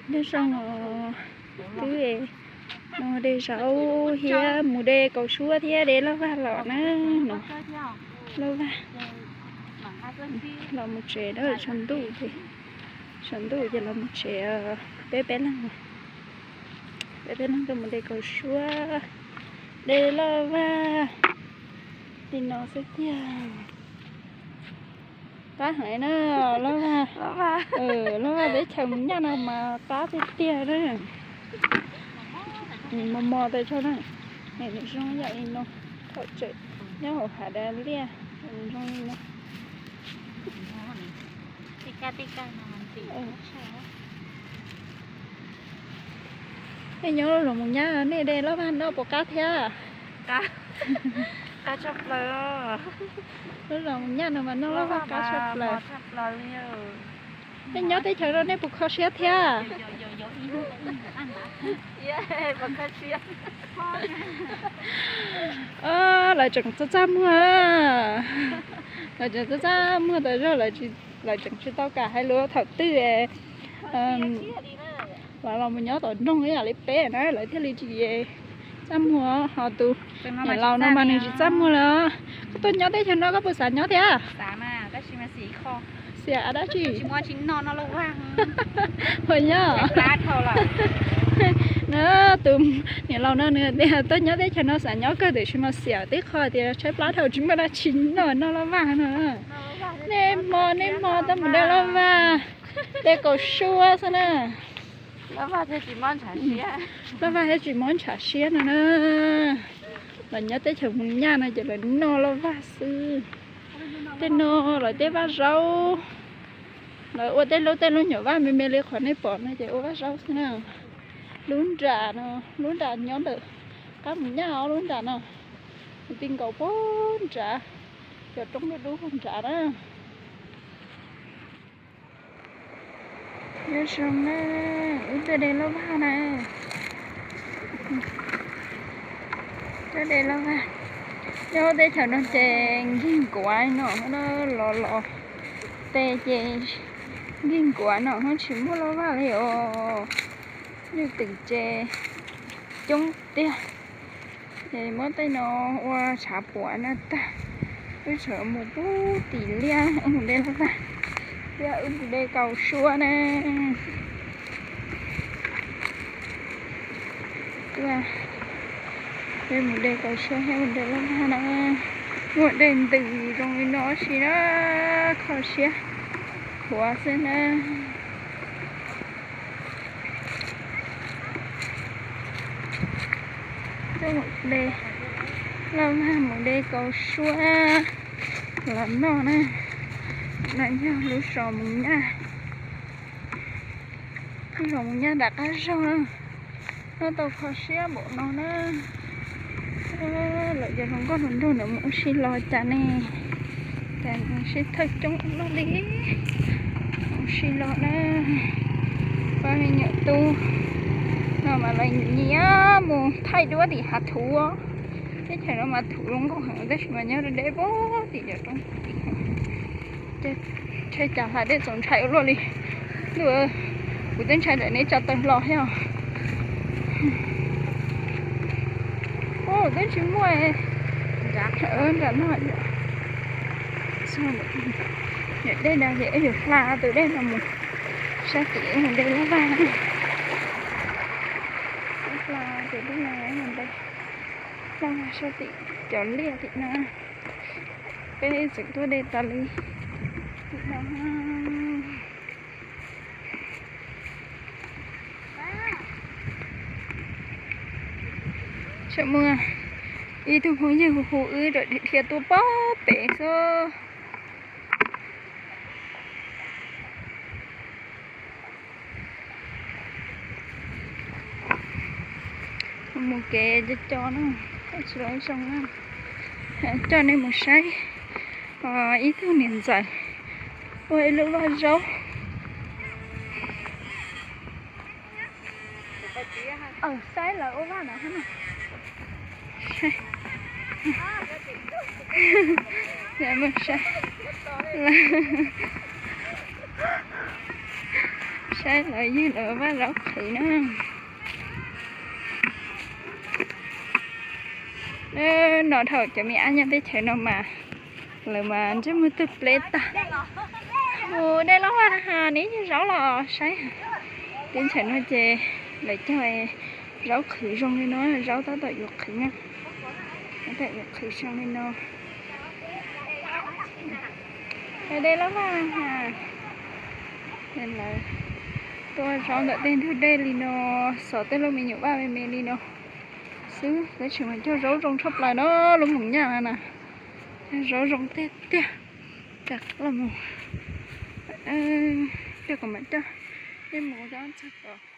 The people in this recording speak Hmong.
Nyob zoo os, twb de zaub thiab mus de kaus suab thiab de loj vag los na no. Loj vag los mus tsev na, tsaus ntuj ces, tsaus ntuj ces los mus tsev peb peb leeg, peb peb leeg tuaj mus de kaus suab, de loj vag li no xwb tiag. Qab heev na, loj vag, loj vag teb chaws mus nyaj no mas qab tiag tiag na. Mos mos tas zog na, nws zoo yam li no, thaum tseem nyob hauv hav dav liaj, nws zoo li no. Nej nyob los mus nyab nej de loj vag noj puas qab thiab? Qab tshaj plaws. Lub los mus nyab no mas noj loj vag qab tshaj plaws. Nej nyob teb chaws no nej puas kho siab thiab? Lawv tseem txaj txaj muag, lawv tseem txaj txaj muag tas zog, lawv tseem tsis tau kam hais lus thaum twg lawv los mus nyob tom nroog ib yam li peb na, lawv thiaj li tsis txaj muag. Ho tus niam laus no mas nws tsis txaj muag li. Koj tuaj nyob teb chaws no koj puas xav nyob thiab? Xav dab tsi? Puas yog? Na, tus niam laus no nws tias tuaj nyob teb chaws no xav nyob kawg tiam sis mas xiam tib qho tias tshaib plab dhau tsis muaj dab tsi noj, noj loj vag no. Nej hmo nej hmo tuaj mus de loj vag, de kaus suab xwb na. Loj vag thiaj tsis mob ntshav siab no na. Los nyob teb chaws mus nyaj no ces lawv noj loj vag xwb. Tej no lawv tej vaj zaub, lawv ua tej lub tej lub nyuam vaj me me li qhov nej pom no ces ua vaj zaub xwb na. Lub nram no, lub nram nyob ntawm qab mus nyaj, lub nram no, mus ti nkaus puag nrad, cov roob dub dub puag nrad na. Nyob zoo na, wb tuaj de loj vag na. Tuaj de loj vag. Nyob teb chaws no ces nkig nkuav no, los los tes ces nkig nkuav no tsis muaj loj vag li os. Leej twm ces coob tiag. Ces muab tej no ua tshav puam no tag, wb tseem mus pub tim liaj mus de loj vag, thiab wb mus de kaus suab na. Wb mus de kaus suab thiab mus de loj vag na. Muaj dej ntws zoo li no si na, kho siab khuav xwb na. Tuaj mus de loj vag, mus de kaus suab los noj na. No yog lub zos mus nyaj, lub zos mus nyaj nram qab zog na. Noj tau kho siab npaum no na. Lawv cov hluas nkauj hluas nraug ntawd mus ua si los cas ne, cas sib thawj coob luaj li. Mus si los na, pab me nyuam tub no mas lawv nyiam mus thaij duab tim hav thuv. Teb chaws no mas thuv zoo nkauj heev tab sis mas nyob deb deb pog tim cov roob. Ntshai cas hlais dej txaus ntshai ua luaj li. Ntuj, kuv twb ntshai ntawm neb tsa taw hlo thiab. Twb tsis muaj nram no. Niam dej no ces wb yuav hla tus dej no mus sab tim mus de loj vag. Hla tus dej no mus de loj vag sab tim cov liaj tim no. Peb tseem tuaj de tas li tim no. Tseem muaj ib tug phooj ywg hu hu wb dhia tuaj pog pem xwb. Mus kev co co no, tsis zoo na. Coj nej mus saib ib tug niam ntxawm ua ib lub vaj zaub. Saib lawv ua vaj no. Saib, saib Saib lawv ywg lawv vaj zaub qhwv na. No dhau cov me ab nyob teb chaws no mas lawv mas ntsej muag tawg pleb tag. Mus dej loj vaj ha, neb yog zaub los saib. Teb chaws no ces lawv cog zaub qhwv zoo li no, zaub tab tom yuav qhwv na. Tab tom yuav qhwv zoo li no. Dej loj vaj ha. Lawv tua zaub ntawm tej ntug dej li no, xov tej lub me nyuam vaj me me li no xwb, tab sis mas cog zaub zoo tshaj plaws no, lub moos nyaj na. Cog zaub zoo tiag tiag. Coj los mus, coj kom mam coj nej mus rau txog tom